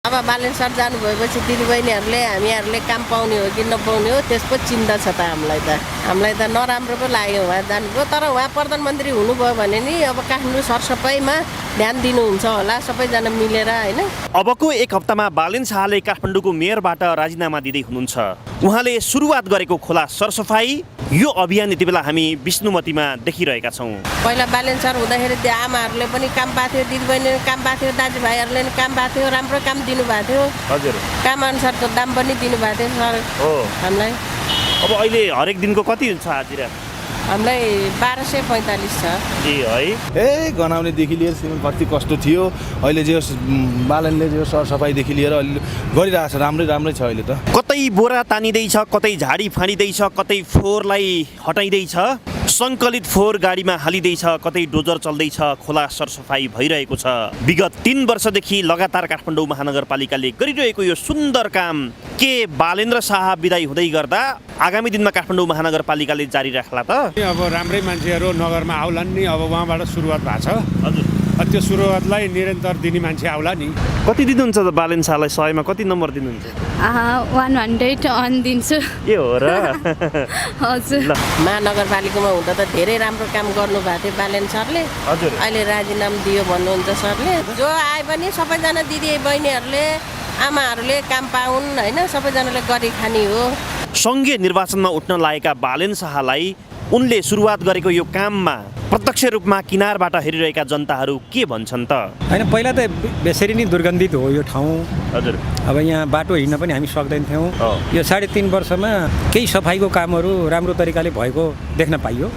अब बालन सर जानु भएपछि दिदीबहिनीहरूले हामीहरूले काम पाउने हो कि नपाउने हो त्यसको चिन्ता छ त हामीलाई त नराम्रो पो लाग्यो उहाँ जानुभयो तर उहाँ प्रधानमन्त्री हुनुभयो भने नि अब काठमाडौँ सरसफाइमा ध्यान दिनुहुन्छ होला सबैजना मिलेर होइन। अबको एक हप्तामा बालेन शाहले काठमाडौँको मेयरबाट राजीनामा दिँदै हुनुहुन्छ। उहाँले सुरुवात गरेको खोला सरसफाई यो अभियान यति बेला हामी विष्णुमतीमा देखिरहेका छौँ। पहिला बालेन सर हुँदाखेरि त्यो आमाहरूले पनि काम पाएको थियो, दिदीबहिनीले काम पाएको थियो, दाजुभाइहरूले पनि काम पाएको थियो, राम्रो काम दिनुभएको थियो। हजुर, काम अनुसारको दाम पनि दिनुभएको थियो सर हो हामीलाई। अब अहिले हरेक दिनको कति हुन्छ हाजिरा? हामीलाई 1245 छ। है गनाउनेदेखि लिएर सिमेन्ट कति कस्तो थियो, अहिले जे बालनले जो सरसफाइदेखि लिएर अहिले गरिरहेछ राम्रै छ अहिले त। कतै बोरा तानिँदैछ, कतै झाडी फाँडिँदैछ, कतै फोहोरलाई हटाइँदैछ, सङ्कलित फोहोर गाडीमा हालिँदैछ, कतै डोजर चल्दैछ, खोला सरसफाइ भइरहेको छ। विगत 3 वर्षदेखि लगातार काठमाडौँ महानगरपालिकाले गरिरहेको यो सुन्दर काम के बालेन्द्र शाह बिदाई हुँदै गर्दा आगामी दिनमा काठमाडौँ महानगरपालिकाले जारी राख्ला त? अब राम्रै मान्छेहरू नगरमा आउलान् नि, अब उहाँबाट सुरुवात भएको छ। हजुर, त्यो सुरुवातलाई निरन्तर दिने मान्छे आउला नि। कति दिनुहुन्छ त बालेन शाहलाई? 100मा कति नम्बर दिनुहुन्छ? 101 दिन्छु। के हो र? हजुर, महानगरपालिकामा हुँदा त धेरै राम्रो काम गर्नुभएको थियो बालेन सरले। हजुर, अहिले राजीनामा दियो भन्नुहुन्छ सरले। जो आए पनि सबैजना दिदी बहिनीहरूले आमाहरूले काम पाउन् होइन, सबैजनाले गरी खाने हो। सङ्घीय निर्वाचनमा उठ्न लागेका बालेन शाहलाई उनले सुरुवात गरेको यो काममा प्रत्यक्ष रूपमा किनारबाट हेरिरहेका जनताहरू के भन्छन् त? होइन, पहिला त बेसरी नै दुर्गन्धित हो यो ठाउँ। हजुर, अब यहाँ बाटो हिँड्न पनि हामी सक्दैन थियौँ। यो 3.5 वर्षमा केही सफाइको कामहरू राम्रो तरिकाले भएको देख्न पाइयो।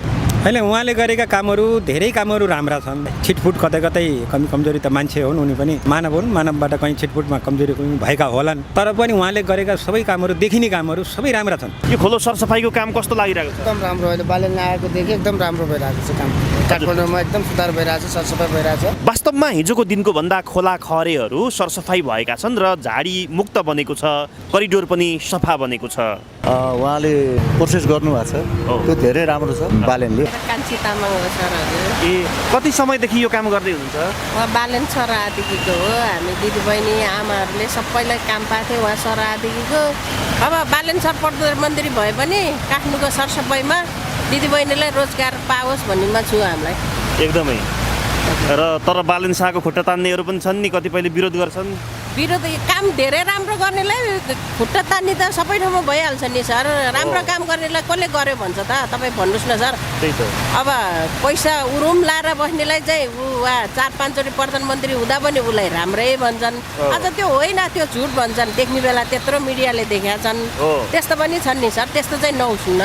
होइन, उहाँले गरेका कामहरू धेरै कामहरू राम्रा छन्। छिटफुट कतै कतै कमी कमजोरी त मान्छे हुन्, उनी पनि मानव हुन्, मानवबाट कहीँ छिटफुटमा कमजोरी पनि भएका होलान्, तर पनि उहाँले गरेका सबै कामहरू देखिने कामहरू सबै राम्रा छन्। यो खोलो सरसफाइको काम कस्तो लागिरहेको छ? एकदम राम्रो, अहिले बालन आएकोदेखि एकदम राम्रो भइरहेको छ काम। काठमाडौँमा एकदम सुधार भइरहेको छ, सरसफाइ भइरहेको छ। वास्तवमा हिजोको दिनको भन्दा खोला खहरेहरू सरसफाइ भएका छन् र झाडी मुक्त बनेको छ, करिडोर पनि सफा बनेको छ। उहाँले प्रोसेस गर्नुभएको छ, त्यो धेरै राम्रो छ बालेनले। कान्छी तामाङ हो सरहरू। कति समयदेखि यो काम गर्दै हुनुहुन्छ? उहाँ बालेन सर आदिको हो। हामी दिदीबहिनी आमाहरूले सबैलाई काम पाएको थियो उहाँ सर आदिको। अब बालेन सर प्रधानमन्त्री भए पनि काठमाडौँको सरसफाइमा दिदीबहिनीलाई रोजगार पाओस् भन्नेमा छु हामीलाई एकदमै। र तर बालेन शाहको खुट्टा तान्नेहरू पनि छन् नि, कतिपयले विरोध गर्छन्। विरोध काम धेरै राम्रो गर्नेलाई खुट्टा तान्ने त सबै ठाउँमा भइहाल्छ नि सर। राम्रो काम गर्नेलाई कसले गर्यो भन्छ त? तपाईँ भन्नुहोस् न सर। त्यही त। अब पैसा उरुम लाएर बस्नेलाई चाहिँ उहाँ 4-5 चोटि प्रधानमन्त्री हुँदा पनि उसलाई राम्रै भन्छन्। अझ त्यो होइन, त्यो झुट भन्छन्। देख्ने बेला त्यत्रो मिडियाले देखाएका छन्, त्यस्तो पनि छन् नि सर। त्यस्तो चाहिँ नहोस् न।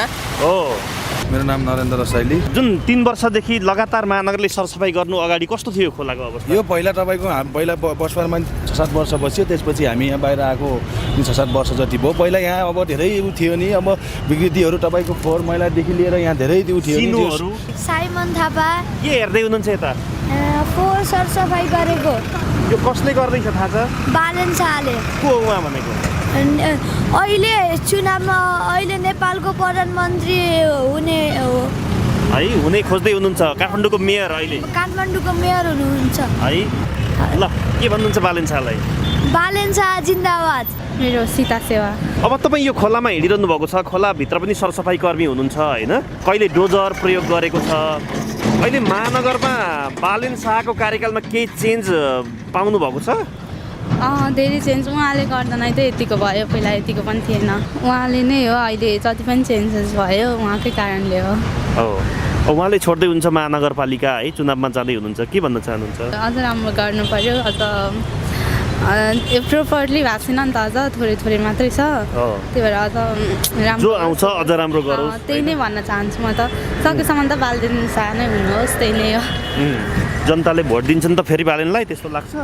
मेरो नाम नरेन्द्र शैली। जुन 3 वर्षदेखि लगातार महानगरले सरसफाइ गर्नु अगाडि कस्तो थियो खोलाको अवस्था? यो पहिला तपाईँको पहिला बसपामा 6-7 वर्ष बस्यो, त्यसपछि हामी यहाँ बाहिर आएको 6-7 वर्ष जति भयो। पहिला यहाँ अब धेरै उ थियो नि, अब विकृतिहरू तपाईँको फोहोर मैलादेखि लिएर यहाँ धेरै उ थियो नि। साइमन थापा। के हेर्दै हुनुहुन्छ यता? फोहोर सरसफाइ गरेको। यो कसले गर्दैछ थाहा छ? बालेन शाहले। को उहाँ भनेको? अहिले चुनावमा अहिले नेपालको प्रधानमन्त्री हुने हो है, हुने खोज्दै हुनुहुन्छ। काठमाडौँको मेयर अहिले काठमाडौँको मेयर हुनुहुन्छ है। ल, के भन्नुहुन्छ बालेन शाहलाई? बालेन शाह जिन्दाबाद। मेरो सीता सेवा। अब तपाईँ यो खोलामा हिँडिरहनु भएको छ, खोलाभित्र पनि सरसफाइ कर्मी हुनुहुन्छ होइन? कहिले डोजर प्रयोग गरेको छ? अहिले महानगरमा बालेन शाहको कार्यकालमा केही चेन्ज पाउनु भएको छ? धेरै चेन्ज उहाँले गर्दा नै त यतिको भयो, पहिला यतिको पनि थिएन। उहाँले नै हो अहिले जति पनि चेन्जेस भयो उहाँकै कारणले हो। उहाँले छोड्दै हुन्छ महानगरपालिका है, चुनावमा जाँदै हुनुहुन्छ, के भन्न चाहनुहुन्छ? अझ राम्रो गर्नु पर्यो। अझ प्रोपरली भएको छैन नि त, अझ थोरै मात्रै छ। त्यही भएर अझ राम्रो जो आउँछ अझ राम्रो गरोस्। त्यही नै भन्न चाहन्छु म त। सकेसम्म त बालेन शाह नै हुनुहोस्, त्यही नै हो। जनताले भोट दिन्छन् त फेरि बालेनलाई, त्यस्तो लाग्छ?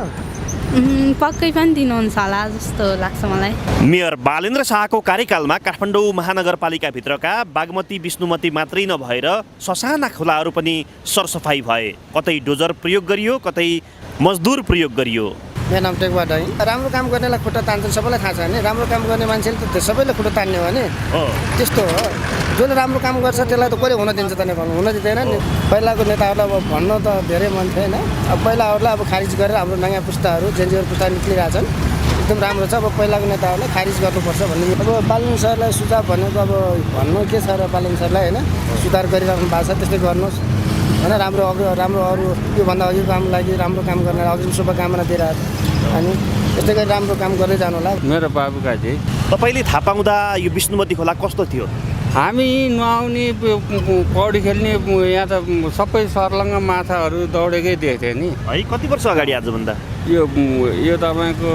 पक्कै पनि दिनुहुन्छ होला जस्तो लाग्छ मलाई। मेयर बालेन्द्र शाहको कार्यकालमा काठमाडौँ महानगरपालिकाभित्रका बागमती विष्णुमती मात्रै नभएर ससाना खोलाहरू पनि सरसफाइ भए। कतै डोजर प्रयोग गरियो, कतै मजदुर प्रयोग गरियो। मेरो नाम टेकबाट है। राम्रो काम गर्नेलाई खुट्टा तान्छन्, सबैलाई थाहा छ नि। राम्रो काम गर्ने मान्छेले त सबैले खुट्टा तान्ने हो नि, त्यस्तो हो। जसले राम्रो काम गर्छ त्यसलाई त कसले हुन दिन्छ त? नेपालमा हुन दिँदैन नि। पहिलाको नेताहरूलाई अब भन्न त धेरै मन थिएन। अब पहिलाहरूलाई अब खारिज गरेर हाम्रो नयाँ पुस्ताहरू जेनजीहरू पुस्ता निक्लिरहेछन्। एकदम राम्रो छ। अब पहिलाको नेताहरूलाई खारिज गर्नुपर्छ भन्ने अब बालन सरलाई सुझाव भनेको अब भन्नु के छ र बालन सरलाई होइन सुधार गरिराख्नु भएको छ त्यस्तै गर्नुहोस् होइन राम्रो अरू योभन्दा अघिको कामको लागि राम्रो काम गर्ने अग्रिम शुभकामना दिइरहेको छ अनि त्यस्तै गरी राम्रो काम गर्दै जानु होला। मेरो बाबुकाजी तपाईँले थाहा पाउँदा यो विष्णुमती खोला कस्तो थियो? हामी नुहाउने पौडी खेल्ने यहाँ त सबै सर्लङ्ग माछाहरू दौडेकै देख्थ्यो नि है। कति वर्ष अगाडि आजभन्दा? यो तपाईँको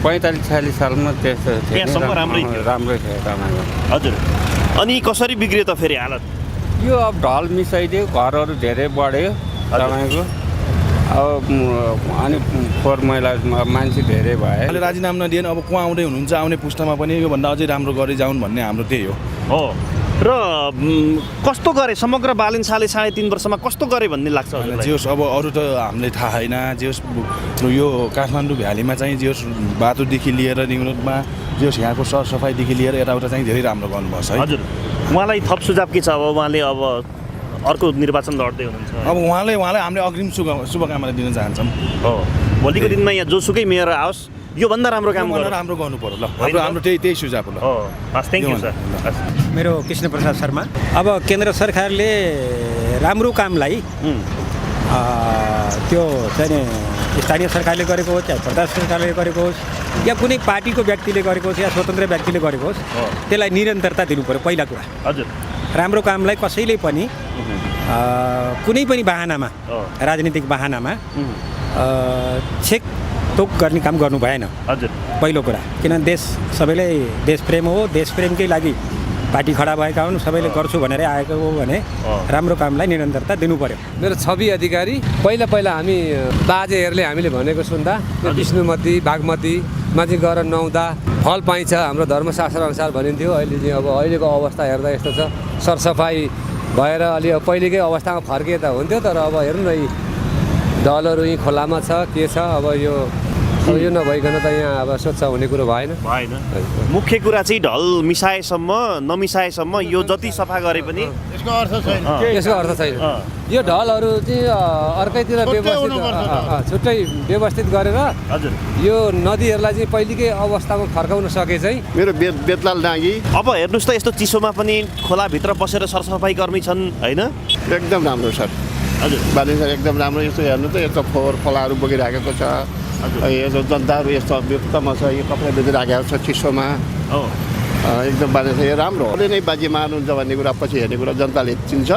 45-46 सालमा त्यस्तो थियो। त्यहाँसम्म राम्रै थियो? राम्रै थियो तपाईँको। हजुर। अनि कसरी बिग्रियो त फेरि हालत? यो अब ढल मिसाइदियो, घरहरू धेरै बढ्यो तपाईँको। अब अनि फोहोर मैला मान्छे धेरै भए। अहिले राजीनामा नदिएन अब को आउँदै हुनुहुन्छ आउने पुस्तामा पनि योभन्दा अझै राम्रो गरी जाउन् भन्ने हाम्रो त्यही हो। र कस्तो गरे समग्र बालेन्साले 3.5 वर्षमा कस्तो गरे भन्ने लाग्छ हजुरलाई? जे होस् अब अरू त हामीलाई थाहा छैन। जे होस् यो काठमाडौँ भ्यालीमा चाहिँ जे होस् बाटोदेखि लिएर निगुनमा जे होस् यहाँको सरसफाइदेखि लिएर यताउता चाहिँ धेरै राम्रो गर्नुभएको छ है। हजुर। उहाँलाई थप सुझाव के छ? अब उहाँले अब अर्को निर्वाचन लड्दै हुनुहुन्छ। अब उहाँलाई हामीले अग्रिम शुभकामना दिन चाहन्छौँ। हो। भोलिको दिनमा यहाँ जोसुकै मेयर आओस् योभन्दा राम्रो काम गर्नु राम्रो गर्नु पर्यो ल। हाम्रो त्यही सुझाव हो ल। हो। हस्, थ्याङ्क यू सर। मेरो कृष्ण प्रसाद शर्मा। अब केन्द्र सरकारले राम्रो कामलाई त्यो चाहिँ स्थानीय सरकारले गरेको होस् या प्रदेश सरकारले गरेको होस् या कुनै पार्टीको व्यक्तिले गरेको होस् या स्वतन्त्र व्यक्तिले गरेको होस् त्यसलाई निरन्तरता दिनु पर्यो पहिला कुरा। हजुर। राम्रो कामलाई कसैले पनि कुनै पनि बाहनामा राजनीतिक बाहनामा छेक तोक गर्ने काम गर्नु भएन। हजुर। पहिलो कुरा किनभने देश सबैलाई देश प्रेम हो, देश प्रेमकै लागि पार्टी खडा भएका हुन्, सबैले गर्छु भनेरै आएको हो भने राम्रो कामलाई निरन्तरता दिनु पर्यो। मेरो छवि अधिकारी पहिला हामी बाजेहरूले हामीले भनेको सुन्दा विष्णुमती बागमतीमा चाहिँ गएर नुहाउँदा फल पाइन्छ हाम्रो धर्मशास्त्र अनुसार भनिन्थ्यो। अहिले चाहिँ अब अहिलेको अवस्था हेर्दा यस्तो छ सरसफाइ भएर अलि पहिलेकै अवस्थामा फर्किए त हुन्थ्यो। तर अब हेर्नु न यी ढलहरू यहीँ खोलामा छ के छ अब यो नभइकन त यहाँ अब स्वच्छ हुने कुरो भएन। मुख्य कुरा चाहिँ ढल मिसाएसम्म नमिसाएसम्म यो जति सफा गरे पनि यसको अर्थ छैन। यो ढलहरू चाहिँ अर्कैतिर छुट्टै व्यवस्थित गरेर हजुर यो नदीहरूलाई चाहिँ पहिलेकै अवस्थामा फर्काउन सके चाहिँ। मेरो बेतलाल डाँगी। अब हेर्नुहोस् त यस्तो चिसोमा पनि खोलाभित्र बसेर सरसफाइ कर्मी छन् होइन? एकदम राम्रो सर। हजुर। बालेन्सर एकदम राम्रो। यस्तो हेर्नु त यस्तो फोहोर खोलाहरू बोकिराखेको छ। यो जनताहरू यस्तो व्यक्तमा छ यो कपडा बेचिराखेको छ चिसोमा। एकदम बालेन्सर यो राम्रो अहिले नै बाजी मार्नुहुन्छ भन्ने कुरा पछि हेर्ने कुरा जनताले चिन्छ।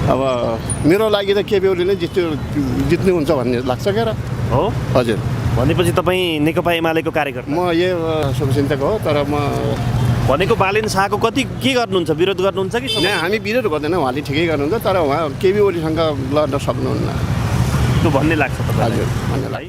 अब मेरो लागि त केपी ओलीले नै जित्नु हुन्छ भन्ने लाग्छ क्या र। हो। हजुर। भनेपछि तपाईँ नेकपा एमालेको कार्यकर्ता? म यो शुभचिन्तक हो तर म भनेको बालेन्साको कति के गर्नुहुन्छ? विरोध गर्नुहुन्छ कि? हामी विरोध गर्दैनौँ, उहाँले ठिकै गर्नुहुन्छ तर उहाँ केपी ओलीसँग लड्न सक्नुहुन्न त्यो भन्ने लाग्छ तपाईँलाई? हजुर भन्ने लाग्छ।